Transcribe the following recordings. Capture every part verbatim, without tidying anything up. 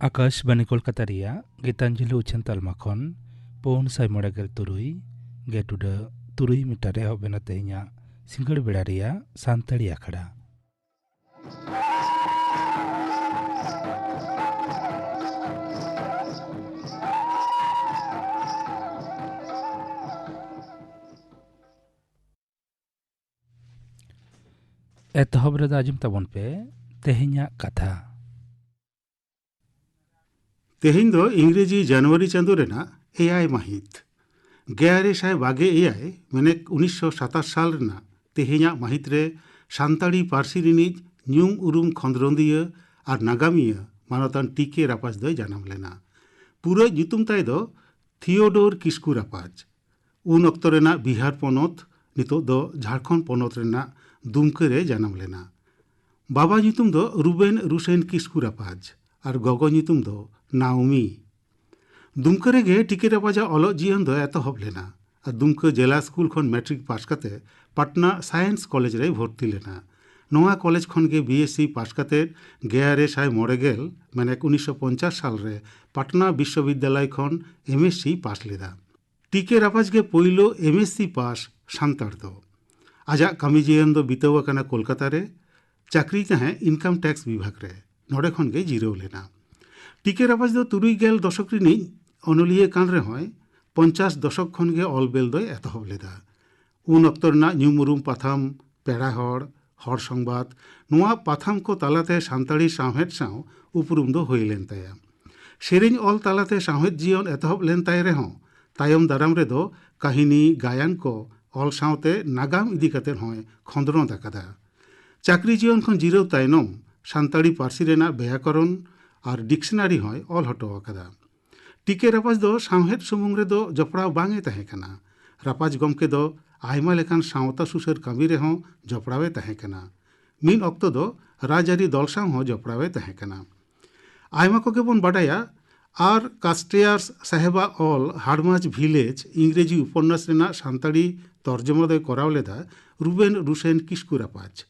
ᱟᱠᱟᱥᱵᱟᱱᱤ ᱠᱳᱞᱠᱟᱛᱟ ᱨᱮᱭᱟᱜ ᱜᱤᱛᱟᱧᱡᱚᱞᱤ ᱩᱪᱷᱟᱹᱱ ᱛᱟᱞᱢᱟ ᱠᱷᱚᱱ ᱯᱩᱱ ᱥᱟᱭ ᱢᱚᱬᱮ ᱜᱮᱞ ᱛᱩᱨᱩᱭ ᱜᱮᱴᱩᱰᱟᱹ ᱛᱩᱨᱩᱭ ᱢᱤᱴᱟᱨ ᱨᱮ ᱮᱦᱚᱵ ᱮᱱᱟ ᱛᱮᱦᱮᱧᱟᱜ ᱥᱤᱸᱜᱟᱹᱲ ᱵᱮᱲᱟ ᱨᱮᱭᱟᱜ ᱥᱟᱱᱛᱟᱲᱤ ᱟᱠᱷᱲᱟ᱾ ᱮᱛᱚᱦᱚᱵ ᱨᱮᱫᱚ ᱟᱸᱡᱚᱢ ᱛᱟᱵᱚᱱ ᱯᱮ ᱛᱮᱦᱮᱧᱟᱜ ᱠᱟᱛᱷᱟ᱾ ᱛᱮᱦᱮᱧ ᱫᱚ ᱤᱝᱨᱮᱡᱤ ᱡᱟᱱᱩᱣᱟᱨᱤ ᱪᱟᱸᱫᱚ ᱨᱮᱱᱟᱜ ᱮᱭᱟᱭ ᱢᱟᱹᱦᱤᱛ᱾ ᱜᱮᱞ ᱟᱨᱮ ᱥᱟᱭ ᱵᱟᱜᱮ ᱮᱭᱟᱭ, ᱢᱟᱱᱮ ᱩᱱᱤᱥᱥᱚ ᱥᱟᱛᱟᱥ ᱥᱟᱞ ᱨᱮᱱᱟᱜ ᱛᱮᱦᱮᱧᱟᱜ ᱢᱟᱹᱦᱤᱛ ᱨᱮ ᱥᱟᱱᱛᱟᱲᱤ ᱯᱟᱹᱨᱥᱤ ᱨᱤᱱᱤᱡ ᱧᱩᱢ ᱩᱨᱩᱢ ᱠᱷᱚᱸᱫᱽᱨᱚᱸᱫᱤᱭᱟᱹ ᱟᱨ ᱱᱟᱜᱟᱢᱤᱭᱟᱹ ᱢᱟᱱᱚᱛᱟᱱ ᱴᱤ ᱠᱮ ᱨᱟᱯᱟᱡᱽ ᱫᱚᱭ ᱡᱟᱱᱟᱢ ᱞᱮᱱᱟ᱾ ᱯᱩᱨᱟᱹ ᱧᱩᱛᱩᱢ ᱛᱟᱭ ᱫᱚ ᱛᱷᱤᱭᱳᱰᱳᱨ ᱠᱤᱥᱠᱩ ᱨᱟᱯᱟᱡᱽ᱾ ᱩᱱ ᱚᱠᱛᱚ ᱨᱮᱱᱟᱜ ᱵᱤᱦᱟᱨ ᱯᱚᱱᱚᱛ, ᱱᱤᱛᱚᱜ ᱫᱚ ᱡᱷᱟᱲᱠᱷᱚᱸᱰ ᱯᱚᱱᱚᱛ ᱨᱮᱱᱟᱜ ᱫᱩᱢᱠᱟᱹ ᱨᱮ ᱡᱟᱱᱟᱢ ᱞᱮᱱᱟ᱾ ᱵᱟᱵᱟ ᱧᱩᱛᱩᱢ ᱫᱚ ᱨᱩᱵᱮᱱ ᱨᱩᱥᱮᱱ ᱠᱤᱥᱠᱩ ᱨᱟᱯᱟᱡᱽ ᱟᱨ ᱜᱚᱜᱚ ᱧᱩᱛᱩᱢ ᱫᱚ ᱱᱟᱣᱢᱤ᱾ ᱫᱩᱢᱠᱟᱹ ᱨᱮᱜᱮ ᱴᱤ ᱠᱮ ᱨᱟᱯᱟᱡᱟᱜ ᱚᱞᱚᱜ ᱡᱤᱭᱚᱱ ᱫᱚ ᱮᱛᱚᱦᱚᱵ ᱞᱮᱱᱟ ᱟᱨ ᱫᱩᱢᱠᱟᱹ ᱡᱮᱞᱟ ᱥᱠᱩᱞ ᱠᱷᱚᱱ ᱢᱮᱴᱨᱤᱠ ᱯᱟᱥ ᱠᱟᱛᱮ ᱯᱟᱴᱱᱟ ᱥᱟᱭᱮᱱᱥ ᱠᱚᱞᱮᱡᱽ ᱨᱮᱭ ᱵᱷᱚᱨᱛᱤ ᱞᱮᱱᱟ᱾ ᱱᱚᱣᱟ ᱠᱚᱞᱮᱡᱽ ᱠᱷᱚᱱ ᱜᱮ ᱵᱤ ᱮᱥ ᱥᱤ ᱯᱟᱥ ᱠᱟᱛᱮ ᱜᱮᱞ ᱟᱨᱮ ᱥᱟᱭ ᱢᱚᱬᱮ ᱜᱮᱞ, ᱢᱟᱱᱮ ᱩᱱᱤᱥᱥᱚ ᱯᱚᱧᱪᱟᱥ ᱥᱟᱞ ᱨᱮ ᱯᱟᱴᱱᱟ ᱵᱤᱥᱥᱚᱵᱤᱫᱽᱫᱟᱞᱚᱭ ᱠᱷᱚᱱ ᱮᱢ ᱮᱥ ᱥᱤ ᱯᱟᱥ ᱞᱮᱫᱟ᱾ ᱴᱤ ᱠᱮ ᱨᱟᱯᱟᱡᱽ ᱜᱮ ᱯᱳᱭᱞᱳ ᱮᱢ ᱮᱥ ᱥᱤ ᱯᱟᱥ ᱥᱟᱱᱛᱟᱲ ᱫᱚ᱾ ᱟᱡᱟᱜ ᱠᱟᱹᱢᱤ ᱡᱤᱭᱚᱱ ᱫᱚ ᱵᱤᱛᱟᱹᱣ ᱟᱠᱟᱱᱟ ᱠᱳᱞᱠᱟᱛᱟ ᱨᱮ᱾ ᱪᱟᱹᱠᱨᱤ ᱛᱟᱦᱮᱸ ᱤᱱᱠᱟᱢ ᱴᱮᱠᱥ ᱵᱤᱵᱷᱟᱜᱽ ᱨᱮ, ᱱᱚᱰᱮ ᱠᱷᱚᱱ ᱜᱮ ᱡᱤᱨᱟᱹᱣ ᱞᱮᱱᱟ᱾ ᱴᱤ ᱠᱮ ᱨᱟᱯᱟᱡᱽ ᱫᱚ ᱛᱩᱨᱩᱭ ᱜᱮᱞ ᱫᱚᱥᱚᱠ ᱨᱤᱱᱤᱡ ᱚᱱᱚᱞᱤᱭᱟᱹ ᱠᱟᱱ ᱨᱮᱦᱚᱸᱭ, ᱯᱚᱧᱪᱟᱥ ᱫᱚᱥᱚᱠ ᱠᱷᱚᱱ ᱜᱮ ᱚᱞ ᱵᱮᱞ ᱫᱚᱭ ᱮᱛᱚᱦᱚᱵ ᱞᱮᱫᱟ᱾ ᱩᱱ ᱚᱠᱛᱚ ᱨᱮᱱᱟᱜ ᱧᱩᱢ ᱩᱨᱩᱢ ᱯᱟᱛᱷᱟᱢ ᱯᱮᱲᱟ ᱦᱚᱲ, ᱦᱚᱲ ᱥᱚᱝᱵᱟᱫ, ᱱᱚᱣᱟ ᱯᱟᱛᱷᱟᱢ ᱠᱚ ᱛᱟᱞᱟᱛᱮ ᱥᱟᱱᱛᱟᱲᱤ ᱥᱟᱶᱦᱮᱫ ᱥᱟᱶ ᱩᱯᱨᱩᱢ ᱫᱚ ᱦᱩᱭ ᱞᱮᱱ ᱛᱟᱭᱟ᱾ ᱥᱮᱨᱮᱧ ᱚᱞ ᱛᱟᱞᱟᱛᱮ ᱥᱟᱶᱦᱮᱫ ᱡᱤᱭᱚᱱ ᱮᱛᱚᱦᱚᱵ ᱞᱮᱱ ᱛᱟᱭ ᱨᱮᱦᱚᱸ, ᱛᱟᱭᱚᱢ ᱫᱟᱨᱟᱢ ᱨᱮᱫᱚ ᱠᱟᱹᱦᱱᱤ, ᱜᱟᱭᱟᱱ ᱠᱚ ᱚᱞ ᱥᱟᱶᱛᱮ ᱱᱟᱜᱟᱢ ᱤᱫᱤ ᱠᱟᱛᱮ ᱦᱚᱸᱭ ᱠᱷᱚᱸᱫᱽᱨᱚᱸᱫ ᱟᱠᱟᱫᱟ᱾ ᱪᱟᱹᱠᱨᱤ ᱡᱤᱭᱚᱱ ᱠᱷᱚᱱ ᱡᱤᱨᱟᱹᱣ ᱛᱟᱭᱱᱚᱢ ᱥᱟᱱᱛᱟᱲᱤ ᱯᱟᱹᱨᱥᱤ ᱨᱮᱱᱟᱜ ᱵᱮᱭᱟᱠᱚᱨᱚᱱ ᱟᱨ ᱰᱤᱠᱥᱱᱟᱨᱤ ᱦᱚᱸᱭ ᱚᱞ ᱦᱚᱴᱚ ᱟᱠᱟᱫᱟ᱾ ᱴᱤ ᱠᱮ ᱨᱟᱯᱟᱡᱽ ᱫᱚ ᱥᱟᱶᱦᱮᱫ ᱥᱩᱢᱩᱝ ᱨᱮᱫᱚ ᱡᱚᱯᱲᱟᱣ ᱵᱟᱝ ᱮ ᱛᱟᱦᱮᱸ ᱠᱟᱱᱟ᱾ ᱨᱟᱯᱟᱡᱽ ᱜᱚᱢᱠᱮ ᱫᱚ ᱟᱭᱢᱟ ᱞᱮᱠᱟᱱ ᱥᱟᱶᱛᱟ ᱥᱩᱥᱟᱹᱨ ᱠᱟᱹᱢᱤ ᱨᱮᱦᱚᱸ ᱡᱚᱯᱲᱟᱣ ᱮ ᱛᱟᱦᱮᱸ ᱠᱟᱱᱟ᱾ ᱢᱤᱫ ᱚᱠᱛᱚ ᱫᱚ ᱨᱟᱡᱽᱟᱹᱨᱤ ᱫᱚᱞ ᱥᱟᱶ ᱦᱚᱸ ᱡᱚᱯᱲᱟᱣ ᱮ ᱛᱟᱦᱮᱸ ᱠᱟᱱᱟ᱾ ᱟᱭᱢᱟ ᱠᱚᱜᱮ ᱵᱚᱱ ᱵᱟᱰᱟᱭᱟ, ᱟᱨ ᱠᱟᱥᱴᱮᱭᱟᱨᱥ ᱥᱟᱦᱮᱵᱟᱜ ᱚᱞ ᱦᱟᱲᱢᱟᱡᱽ ᱵᱷᱤᱞᱮᱡᱽ ᱤᱝᱨᱮᱡᱤ ᱩᱯᱚᱱᱱᱟᱥ ᱨᱮᱱᱟᱜ ᱥᱟᱱᱛᱟᱲᱤ ᱛᱚᱨᱡᱚᱢᱟ ᱫᱚᱭ ᱠᱚᱨᱟᱣ ᱞᱮᱫᱟ ᱨᱩᱵᱮᱱ ᱨᱩᱥᱮᱱ ᱠᱤᱥᱠᱩ ᱨᱟᱯᱟᱡᱽ᱾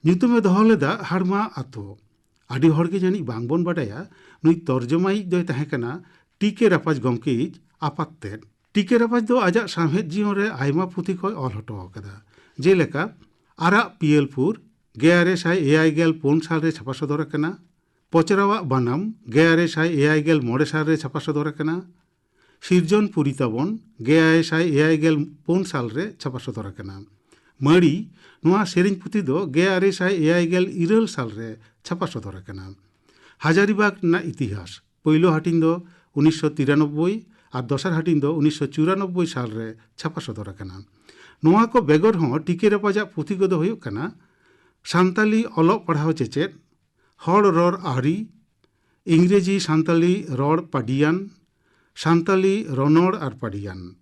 ᱧᱩᱛᱩᱢ ᱮ ᱫᱚᱦᱚ ᱞᱮᱫᱟ ᱦᱟᱲᱢᱟ ᱟᱛᱳ᱾ ᱟᱹᱰᱤ ᱦᱚᱲ ᱜᱮ ᱡᱟᱹᱱᱤᱡ ᱵᱟᱝᱵᱚᱱ ᱵᱟᱰᱟᱭᱟ, ᱱᱩᱭ ᱛᱚᱨᱡᱚᱢᱟᱭᱤᱡ ᱫᱚᱭ ᱛᱟᱦᱮᱸ ᱠᱟᱱᱟ ᱴᱤ ᱠᱮ ᱨᱟᱯᱟᱡᱽ ᱜᱚᱢᱠᱮᱭᱤᱡ ᱟᱯᱟᱛ ᱛᱮᱫ᱾ ᱴᱤ ᱠᱮ ᱨᱟᱯᱟᱡᱽ ᱫᱚ ᱟᱡᱟᱜ ᱥᱟᱶᱦᱮᱫ ᱡᱤᱭᱚᱱ ᱨᱮ ᱟᱭᱢᱟ ᱯᱩᱛᱷᱤ ᱠᱚᱭ ᱚᱞ ᱦᱚᱴᱚ ᱟᱠᱟᱫᱟ᱾ ᱡᱮᱞᱮᱠᱟ, ᱟᱨᱟᱜ ᱯᱤᱭᱟᱹᱞᱯᱩᱨ, ᱜᱮᱞ ᱟᱨᱮ ᱥᱟᱭ ᱮᱭᱟᱭ ᱜᱮᱞ ᱯᱩᱱ ᱥᱟᱞ ᱨᱮ ᱪᱷᱟᱯᱟ ᱥᱚᱫᱚᱨ ᱟᱠᱟᱱᱟ᱾ ᱯᱚᱪᱨᱟᱣᱟᱜ ᱵᱟᱱᱟᱢ, ᱜᱮᱞ ᱟᱨᱮ ᱥᱟᱭ ᱮᱭᱟᱭ ᱜᱮᱞ ᱢᱚᱬᱮ ᱥᱟᱞ ᱨᱮ ᱪᱷᱟᱯᱟ ᱥᱚᱫᱚᱨ ᱟᱠᱟᱱᱟ᱾ ᱥᱤᱨᱡᱚᱱ ᱯᱩᱨᱤ ᱛᱟᱵᱚᱱ, ᱜᱮᱞ ᱟᱨᱮ ᱥᱟᱭ ᱮᱭᱟᱭ ᱜᱮᱞ ᱯᱩᱱ ᱥᱟᱞ ᱨᱮ ᱪᱷᱟᱯᱟ ᱥᱚᱫᱚᱨ ᱟᱠᱟᱱᱟ᱾ ᱢᱟᱹᱲᱤ, ᱱᱚᱣᱟ ᱥᱮᱨᱮᱧ ᱯᱩᱛᱷᱤ ᱫᱚ ᱜᱮᱞ ᱟᱨᱮ ᱥᱟᱭ ᱮᱭᱟᱭ ᱜᱮᱞ ᱤᱨᱟᱹᱞ ᱥᱟᱞ ᱨᱮ ᱪᱷᱟᱯᱟ ᱥᱚᱫᱚᱨ ᱟᱠᱟᱱᱟ᱾ ᱦᱟᱡᱟᱨᱤᱵᱟᱜᱽ ᱨᱮᱱᱟᱜ ᱤᱛᱤᱦᱟᱥ, ᱯᱳᱭᱞᱳ ᱦᱟᱹᱴᱤᱧ ᱫᱚ ᱩᱱᱤᱥᱥᱚ ᱛᱤᱨᱟᱱᱚᱵᱵᱳᱭ ᱟᱨ ᱫᱚᱥᱟᱨ ᱦᱟᱹᱴᱤᱧ ᱫᱚ ᱩᱱᱤᱥᱥᱚ ᱪᱩᱨᱟᱱᱚᱵᱵᱳᱭ ᱥᱟᱞ ᱨᱮ ᱪᱷᱟᱯᱟ ᱥᱚᱫᱚᱨ ᱟᱠᱟᱱᱟ᱾ ᱱᱚᱣᱟ ᱠᱚ ᱵᱮᱜᱚᱨ ᱦᱚᱸ ᱴᱤ ᱠᱮ ᱨᱟᱯᱟᱡᱟᱜ ᱯᱩᱛᱷᱤ ᱠᱚᱫᱚ ᱦᱩᱭᱩᱜ ᱠᱟᱱᱟ ᱥᱟᱱᱛᱟᱞᱤ ᱚᱞᱚᱜ ᱯᱟᱲᱦᱟᱣ ᱪᱮᱪᱮᱫ, ᱦᱚᱲ ᱨᱚᱲ ᱟᱹᱨᱤ, ᱤᱝᱨᱮᱡᱤ ᱥᱟᱱᱛᱟᱞᱤ ᱨᱚᱲ ᱯᱟᱹᱰᱤᱭᱟᱱ, ᱥᱟᱱᱛᱟᱞᱤ ᱨᱚᱱᱚᱲ ᱟᱨ ᱯᱟᱹᱰᱤᱭᱟᱱ᱾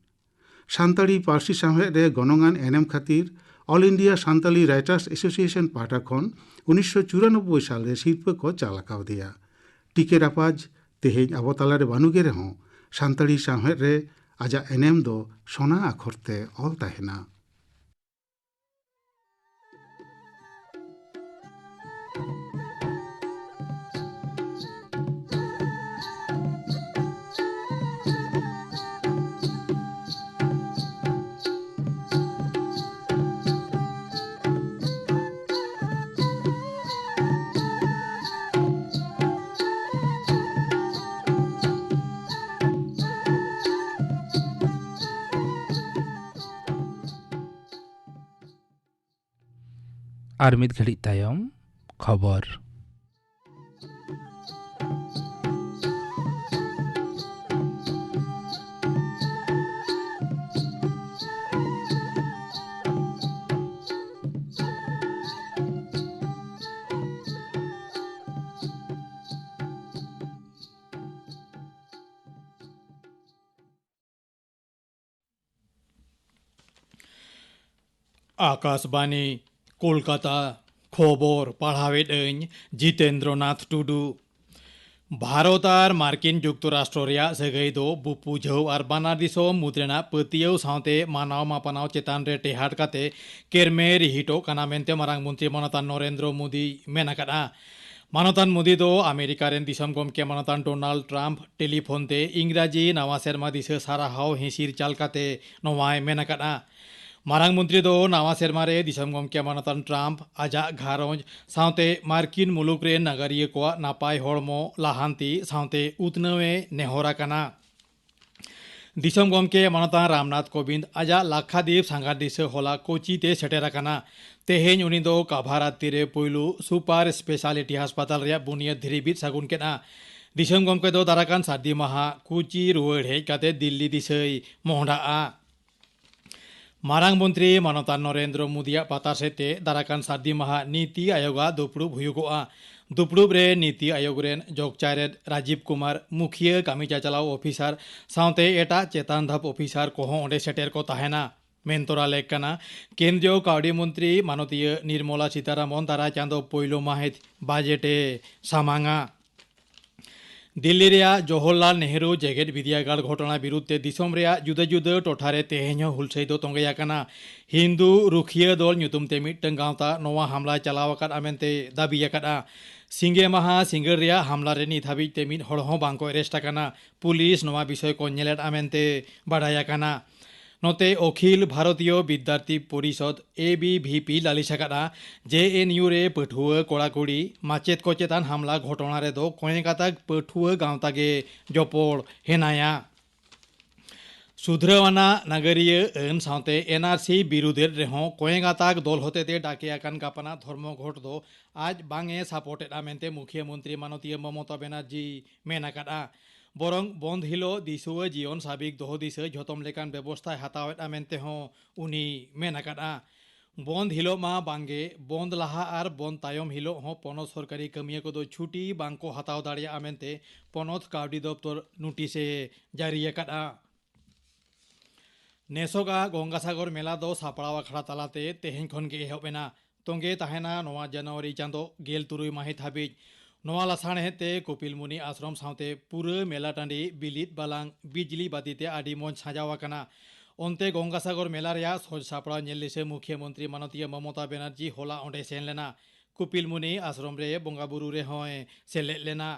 ᱥᱟᱱᱛᱟᱲᱤ ᱯᱟᱹᱨᱥᱤ ᱥᱟᱶᱦᱮᱫ ᱨᱮ ᱜᱚᱱᱚᱝᱟᱱ ᱮᱱᱮᱢ ᱠᱷᱟᱹᱛᱤᱨ All India Santali Writers Association ᱯᱟᱦᱴᱟ ᱠᱷᱚᱱ ᱩᱱᱤᱥᱥᱚ ᱪᱩᱨᱟᱱᱚᱵᱵᱳᱭ ᱥᱟᱞ ᱨᱮ ᱥᱤᱨᱯᱟᱹ ᱠᱚ ᱪᱟᱞ ᱟᱠᱟᱣᱫᱮᱭᱟ᱾ ᱴᱤ ᱠᱮ ᱨᱟᱯᱟᱡᱽ ᱛᱮᱦᱮᱧ ᱟᱵᱚ ᱛᱟᱞᱟᱨᱮ ᱵᱟᱹᱱᱩᱜᱮ ᱨᱮᱦᱚᱸ, ᱥᱟᱱᱛᱟᱲᱤ ᱥᱟᱶᱦᱮᱫ ᱨᱮ ᱟᱡᱟᱜ ᱮᱱᱮᱢ ᱫᱚ ᱥᱚᱱᱟ ᱟᱠᱷᱚᱨ ᱛᱮ ᱚᱞ ᱛᱟᱦᱮᱱᱟ᱾ ᱟᱨ ᱢᱤᱫ ᱜᱷᱟᱹᱲᱤᱡ ᱛᱟᱭᱚᱢ ᱠᱷᱚᱵᱚᱨ᱾ ᱟᱠᱟᱥᱵᱟᱱᱤ, ᱠᱳᱞᱠᱟᱛᱟ᱾ ᱠᱷᱚᱵᱚᱨ ᱯᱟᱲᱦᱟᱣᱮᱫ ᱟᱹᱧ ᱡᱤᱛᱮᱱᱫᱨᱚ ᱱᱟᱛᱷ ᱴᱩᱰᱩ᱾ ᱵᱷᱟᱨᱚᱛ ᱟᱨ ᱢᱟᱨᱠᱤᱱ ᱡᱩᱠᱛᱚᱨᱟᱥᱴᱨᱚ ᱨᱮᱭᱟᱜ ᱥᱟᱹᱜᱟᱹᱭ ᱫᱚ ᱵᱩᱯᱩᱡᱷᱟᱹᱣ ᱟᱨ ᱵᱟᱱᱟᱨ ᱫᱤᱥᱚᱢ ᱢᱩᱫᱽ ᱨᱮᱱᱟᱜ ᱯᱟᱹᱛᱭᱟᱹᱣ ᱥᱟᱶᱛᱮ ᱢᱟᱱᱟᱣ ᱢᱟᱯᱟᱱᱟᱣ ᱪᱮᱛᱟᱱ ᱨᱮ ᱴᱮᱦᱟᱴ ᱠᱟᱛᱮ ᱠᱮᱨᱢᱮ ᱨᱤᱦᱤᱴᱚᱜ ᱠᱟᱱᱟ ᱢᱮᱱᱛᱮ ᱢᱟᱨᱟᱝ ᱢᱚᱱᱛᱨᱤ ᱢᱟᱱᱚᱛᱟᱱ ᱱᱚᱨᱮᱱᱫᱨᱚ ᱢᱳᱫᱤᱭ ᱢᱮᱱ ᱟᱠᱟᱫᱼᱟ᱾ ᱢᱟᱱᱚᱛᱟᱱ ᱢᱳᱫᱤ ᱫᱚ ᱟᱢᱮᱨᱤᱠᱟ ᱨᱮᱱ ᱫᱤᱥᱚᱢ ᱜᱚᱢᱠᱮ ᱢᱟᱱᱚᱛᱟᱱ ᱰᱳᱱᱟᱞᱰ ᱴᱨᱟᱢᱯ ᱴᱮᱞᱤᱯᱷᱳᱱ ᱛᱮ ᱤᱝᱨᱟᱡᱤ ᱱᱟᱣᱟ ᱥᱮᱨᱢᱟ ᱫᱤᱥᱟᱹ ᱥᱟᱨᱦᱟᱣ ᱦᱤᱸᱥᱤᱨ ᱪᱟᱞ ᱠᱟᱛᱮ ᱱᱚᱣᱟᱭ ᱢᱮᱱ ᱟᱠᱟᱫᱼᱟ᱾ ᱢᱟᱨᱟᱝ ᱢᱚᱱᱛᱨᱤ ᱫᱚ ᱱᱟᱣᱟ ᱥᱮᱨᱢᱟ ᱨᱮ ᱫᱤᱥᱚᱢ ᱜᱚᱢᱠᱮ ᱢᱟᱱᱚᱛᱟᱱ ᱴᱨᱟᱢᱯ ᱟᱡᱟᱜ ᱜᱷᱟᱨᱚᱸᱡᱽ ᱥᱟᱶᱛᱮ ᱢᱟᱨᱠᱤᱱ ᱢᱩᱞᱩᱠ ᱨᱮᱱ ᱱᱟᱜᱟᱨᱤᱭᱟᱹ ᱠᱚᱣᱟᱜ ᱱᱟᱯᱟᱭ ᱦᱚᱲᱢᱚ, ᱞᱟᱦᱟᱱᱛᱤ ᱥᱟᱶᱛᱮ ᱩᱛᱱᱟᱹᱣ ᱮ ᱱᱮᱦᱚᱨ ᱟᱠᱟᱱᱟ᱾ ᱫᱤᱥᱚᱢ ᱜᱚᱢᱠᱮ ᱢᱟᱱᱚᱛᱟᱱ ᱨᱟᱢᱱᱟᱛᱷ ᱠᱳᱵᱤᱱᱫᱽ ᱟᱡᱟᱜ ᱞᱟᱠᱠᱷᱟᱫᱤᱯ ᱥᱟᱸᱜᱷᱟᱨ ᱫᱤᱥᱟᱹ ᱦᱚᱞᱟ ᱠᱳᱪᱤ ᱛᱮ ᱥᱮᱴᱮᱨ ᱟᱠᱟᱱᱟ᱾ ᱛᱮᱦᱮᱧ ᱩᱱᱤ ᱫᱚ ᱠᱟᱵᱷᱟᱨᱟᱛᱛᱤ ᱨᱮ ᱯᱩᱭᱞᱩ ᱥᱩᱯᱟᱨ ᱥᱯᱮᱥᱟᱞᱤᱴᱤ ᱦᱟᱥᱯᱟᱛᱟᱞ ᱨᱮᱭᱟᱜ ᱵᱩᱱᱤᱭᱟᱹᱫ ᱫᱷᱤᱨᱤ ᱵᱤᱫ ᱥᱟᱹᱜᱩᱱ ᱠᱮᱫᱼᱟ᱾ ᱫᱤᱥᱚᱢ ᱜᱚᱢᱠᱮ ᱫᱚ ᱫᱟᱨᱟᱠᱟᱱ ᱥᱟᱹᱨᱫᱤ ᱢᱟᱦᱟ ᱠᱳᱪᱤ ᱨᱩᱣᱟᱹᱲ ᱦᱮᱡ ᱠᱟᱛᱮ ᱫᱤᱞᱞᱤ ᱫᱤᱥᱟᱹᱭ ᱢᱚᱦᱰᱟᱜᱼᱟ᱾ ᱢᱟᱨᱟᱝ ᱢᱚᱱᱛᱨᱤ ᱢᱟᱱᱚᱛᱟᱱ ᱱᱚᱨᱮᱱᱫᱨᱚ ᱢᱳᱫᱤᱭᱟᱜ ᱯᱟᱛᱟᱨ ᱥᱮᱫ ᱛᱮ ᱫᱟᱨᱟᱠᱟᱱ ᱥᱟᱹᱨᱫᱤ ᱢᱟᱦᱟ ᱱᱤᱛᱤ ᱟᱭᱳᱜᱟᱜ ᱫᱩᱯᱲᱩᱵ ᱦᱩᱭᱩᱜᱚᱜᱼᱟ᱾ ᱫᱩᱯᱲᱩᱵ ᱨᱮ ᱱᱤᱛᱤ ᱟᱭᱳᱜᱽ ᱨᱮᱱ ᱡᱚᱜᱽ ᱪᱟᱭᱨᱮᱛ ᱨᱟᱡᱤᱵᱽ ᱠᱩᱢᱟᱨ, ᱢᱩᱠᱷᱤᱭᱟᱹ ᱠᱟᱹᱢᱤ ᱪᱟᱪᱞᱟᱣ ᱚᱯᱷᱤᱥᱟᱨ ᱥᱟᱶᱛᱮ ᱮᱴᱟᱜ ᱪᱮᱛᱟᱱ ᱫᱷᱟᱯ ᱚᱯᱷᱤᱥᱟᱨ ᱠᱚᱦᱚᱸ ᱚᱸᱰᱮ ᱥᱮᱴᱮᱨ ᱠᱚ ᱛᱟᱦᱮᱱᱟ᱾ ᱢᱮᱱ ᱛᱚᱨᱟ ᱞᱮᱠ ᱠᱟᱱᱟ, ᱠᱮᱱᱫᱨᱤᱭᱚ ᱠᱟᱹᱣᱰᱤ ᱢᱚᱱᱛᱨᱤ ᱢᱟᱱᱚᱛᱤᱭᱟᱹ ᱱᱤᱨᱢᱚᱞᱟ ᱥᱤᱛᱟᱨᱟᱢᱚᱱ ᱫᱟᱨᱟᱭ ᱪᱟᱸᱫᱚ ᱯᱳᱭᱞᱳ ᱢᱟᱹᱦᱤᱛ ᱵᱟᱡᱮᱴ ᱮ ᱥᱟᱢᱟᱝᱟ᱾ ᱫᱤᱞᱞᱤ ᱨᱮᱭᱟᱜ ᱡᱚᱣᱟᱦᱚᱨᱞᱟᱞ ᱱᱮᱦᱨᱩ ᱡᱮᱜᱮᱛ ᱵᱤᱨᱫᱟᱹᱜᱟᱲ ᱜᱷᱚᱴᱚᱱᱟ ᱵᱤᱨᱩᱫᱷ ᱛᱮ ᱫᱤᱥᱚᱢ ᱨᱮᱭᱟᱜ ᱡᱩᱫᱟᱹ ᱡᱩᱫᱟᱹ ᱴᱚᱴᱷᱟ ᱨᱮ ᱛᱮᱦᱮᱧ ᱦᱚᱸ ᱦᱩᱞᱥᱟᱹᱭ ᱫᱚ ᱛᱚᱸᱜᱮ ᱟᱠᱟᱱᱟ᱾ ᱦᱤᱱᱫᱩ ᱨᱩᱠᱷᱤᱭᱟᱹ ᱫᱚᱞ ᱧᱩᱛᱩᱢ ᱛᱮ ᱢᱤᱫᱴᱟᱝ ᱜᱟᱶᱛᱟ ᱱᱚᱣᱟ ᱦᱟᱢᱞᱟ ᱪᱟᱞᱟᱣ ᱟᱠᱟᱫᱼᱟ ᱢᱮᱱᱛᱮ ᱫᱟᱹᱵᱤ ᱟᱠᱟᱫᱼᱟ᱾ ᱥᱤᱸᱜᱮ ᱢᱟᱦᱟ ᱥᱤᱸᱜᱟᱹᱲ ᱨᱮᱭᱟᱜ ᱦᱟᱢᱞᱟ ᱨᱮ ᱱᱤᱛ ᱦᱟᱹᱵᱤᱡ ᱛᱮ ᱢᱤᱫ ᱦᱚᱲ ᱦᱚᱸ ᱵᱟᱝ ᱠᱚ ᱮᱨᱮᱥᱴ ᱟᱠᱟᱱᱟ᱾ ᱯᱩᱞᱤᱥ ᱱᱚᱣᱟ ᱵᱤᱥᱚᱭ ᱠᱚ ᱧᱮᱞᱮᱫᱼᱟ ᱢᱮᱱᱛᱮ ᱵᱟᱰᱟᱭ ᱟᱠᱟᱱᱟ᱾ ᱱᱚᱛᱮ ᱚᱠᱷᱤᱞ ᱵᱷᱟᱨᱚᱛᱤᱭᱚ ᱵᱤᱫᱽᱫᱟᱨᱛᱷᱤ ᱯᱚᱨᱤᱥᱚᱫᱽ, ᱮ ᱵᱤ ᱵᱷᱤ ᱯᱤ, ᱞᱟᱹᱞᱤᱥ ᱟᱠᱟᱫᱼᱟ ᱡᱮ ᱮᱱ ᱭᱩ ᱨᱮ ᱯᱟᱹᱴᱷᱩᱣᱟᱹ ᱠᱚᱲᱟ ᱠᱩᱲᱤ ᱢᱟᱪᱮᱫ ᱠᱚ ᱪᱮᱛᱟᱱ ᱦᱟᱢᱞᱟ ᱜᱷᱚᱴᱚᱱᱟ ᱨᱮᱫᱚ ᱠᱚᱭᱮᱠ ᱜᱟᱛᱟᱠ ᱯᱟᱹᱴᱷᱩᱣᱟᱹ ᱜᱟᱶᱛᱟ ᱜᱮ ᱡᱚᱯᱚᱲ ᱦᱮᱱᱟᱭᱟ᱾ ᱥᱩᱫᱷᱨᱟᱹᱣ ᱟᱱᱟᱜ ᱱᱟᱜᱟᱨᱤᱭᱟᱹ ᱟᱹᱱ ᱥᱟᱶᱛᱮ ᱮᱱ ᱟᱨ ᱥᱤ ᱵᱤᱨᱩᱫᱷ ᱮᱫ ᱨᱮᱦᱚᱸ ᱠᱚᱭᱮᱠ ᱜᱟᱛᱟᱠ ᱫᱚᱞ ᱦᱚᱛᱮᱛᱮ ᱰᱟᱠᱮ ᱟᱠᱟᱱ ᱜᱟᱯᱟᱱᱟᱜ ᱫᱷᱚᱨᱢᱚ ᱜᱷᱚᱴ ᱫᱚ ᱟᱡ ᱵᱟᱝ ᱮ ᱥᱟᱯᱳᱨᱴ ᱮᱫᱼᱟ ᱢᱮᱱᱛᱮ ᱢᱩᱠᱷᱤᱭᱟᱹ ᱢᱚᱱᱛᱨᱤ ᱢᱟᱱᱚᱛᱤᱭᱟᱹ ᱢᱚᱢᱚᱛᱟ ᱵᱮᱱᱟᱨᱡᱤ ᱢᱮᱱ ᱟᱠᱟᱫᱼᱟ᱾ ᱵᱚᱨᱚᱝ ᱵᱚᱱᱫᱷ ᱦᱤᱞᱳᱜ ᱫᱤᱥᱩᱣᱟᱹ ᱡᱤᱭᱚᱱ ᱥᱟᱵᱤᱠ ᱫᱚᱦᱚ ᱫᱤᱥᱟᱹ ᱡᱷᱚᱛᱚᱢ ᱞᱮᱠᱟᱱ ᱵᱮᱵᱚᱥᱛᱷᱟᱭ ᱦᱟᱛᱟᱣᱮᱫᱼᱟ ᱢᱮᱱᱛᱮ ᱦᱚᱸ ᱩᱱᱤ ᱢᱮᱱ ᱟᱠᱟᱫᱼᱟ᱾ ᱵᱚᱱᱫᱷ ᱦᱤᱞᱳᱜ ᱢᱟ ᱵᱟᱝᱜᱮ, ᱵᱚᱱᱫᱷ ᱞᱟᱦᱟ ᱟᱨ ᱵᱚᱱᱫᱷ ᱛᱟᱭᱚᱢ ᱦᱤᱞᱳᱜ ᱦᱚᱸ ᱯᱚᱱᱚᱛ ᱥᱚᱨᱠᱟᱨᱤ ᱠᱟᱹᱢᱤᱭᱟᱹ ᱠᱚᱫᱚ ᱪᱷᱩᱴᱤ ᱵᱟᱝᱠᱚ ᱦᱟᱛᱟᱣ ᱫᱟᱲᱮᱭᱟᱜᱼᱟ ᱢᱮᱱᱛᱮ ᱯᱚᱱᱚᱛ ᱠᱟᱹᱣᱰᱤ ᱫᱚᱯᱛᱚᱨ ᱱᱳᱴᱤᱥ ᱮ ᱡᱟᱹᱨᱤ ᱟᱠᱟᱫᱼᱟ᱾ ᱱᱮᱥᱚᱜᱟᱜ ᱜᱚᱝᱜᱟᱥᱟᱜᱚᱨ ᱢᱮᱞᱟ ᱫᱚ ᱥᱟᱯᱲᱟᱣ ᱟᱠᱷᱲᱟ ᱛᱟᱞᱟᱛᱮ ᱛᱮᱦᱮᱧ ᱠᱷᱚᱱ ᱜᱮ ᱮᱦᱚᱵ ᱮᱱᱟ᱾ ᱛᱚᱸᱜᱮ ᱛᱟᱦᱮᱱᱟ ᱱᱚᱣᱟ ᱡᱟᱱᱩᱣᱟᱨᱤ ᱪᱟᱸᱫᱚ ᱜᱮᱞ ᱛᱩᱨᱩᱭ ᱢᱟᱹᱦᱤᱛ ᱦᱟᱹᱵᱤᱡ᱾ ᱱᱚᱣᱟ ᱞᱟᱥᱟᱲᱦᱮᱫ ᱛᱮ ᱠᱚᱯᱤᱞ ᱢᱩᱱᱤ ᱟᱥᱨᱚᱢ ᱥᱟᱶᱛᱮ ᱯᱩᱨᱟᱹ ᱢᱮᱞᱟ ᱴᱟᱺᱰᱤ ᱵᱤᱞᱤᱫ ᱵᱟᱞᱟᱝ ᱵᱤᱡᱽᱞᱤ ᱵᱟᱹᱛᱤ ᱛᱮ ᱟᱹᱰᱤ ᱢᱚᱸᱡᱽ ᱥᱟᱡᱟᱣ ᱟᱠᱟᱱᱟ᱾ ᱚᱱᱛᱮ ᱜᱚᱝᱜᱟᱥᱟᱜᱚᱨ ᱢᱮᱞᱟ ᱨᱮᱭᱟᱜ ᱥᱚᱡᱽ ᱥᱟᱯᱲᱟᱣ ᱧᱮᱞ ᱫᱤᱥᱟᱹ ᱢᱩᱠᱷᱤᱭᱟᱹ ᱢᱚᱱᱛᱨᱤ ᱢᱟᱱᱚᱛᱤᱭᱟᱹ ᱢᱚᱢᱚᱛᱟ ᱵᱮᱱᱟᱨᱡᱤ ᱦᱚᱞᱟ ᱚᱸᱰᱮ ᱥᱮᱱ ᱞᱮᱱᱟ᱾ ᱠᱩᱯᱤᱞᱢᱩᱱᱤ ᱟᱥᱨᱚᱢ ᱨᱮ ᱵᱚᱸᱜᱟ ᱵᱩᱨᱩ ᱨᱮᱦᱚᱸᱭ ᱥᱮᱞᱮᱫ ᱞᱮᱱᱟ᱾